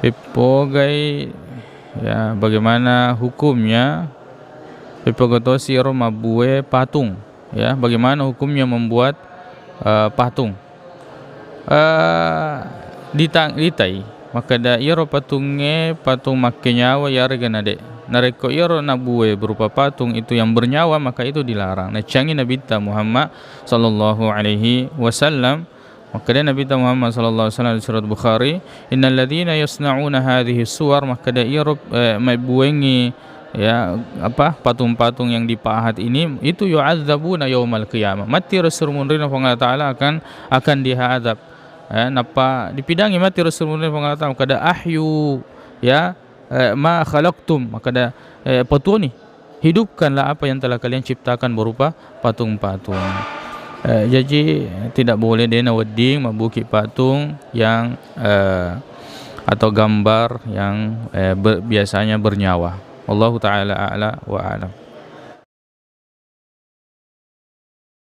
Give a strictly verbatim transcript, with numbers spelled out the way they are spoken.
Peppogai, ya, bagaimana hukumnya peppoga tosi ero mabbue patung, ya, bagaimana hukumnya membuat, eh, patung? Eh, ditang-, ditai, makkeda iyaro patungnge patung makkenyawa iyarega nade. Narekko iyaro nabbue berupa patung itu yang bernyawa, maka itu dilarang. Naciangi Nabitta Muhammad sallallahu alaihi wasallam, makkeda Nabitta Muhammad sallallahu alaihi wasallam di surat Bukhari, "Innal ladzina yasna'una hadhihi suwar," makkeda iyaro, eh, mabbuengi, ya, apa, patung-patung yang dipahat ini, itu yu'adzabuna yaumal qiyamah. Matti ro surmunrina Puang Allah Ta'ala akan, akan diazab. Eh, nappa dipidangi matti ro surmunrina Puang Allah Ta'ala, makkeda, "Ahyu, ya, eh, ma khalaqtum," makkeda, eh, "Patuoni, hidupkanlah apa yang telah kalian ciptakan berupa patung-patung." Eh, jaji tidak boleh dena wedding mabbuki patung yang, eh, atau gambar yang, eh, ber-, biasanya bernyawa. Wallahu ta'ala a'la wa a'lam.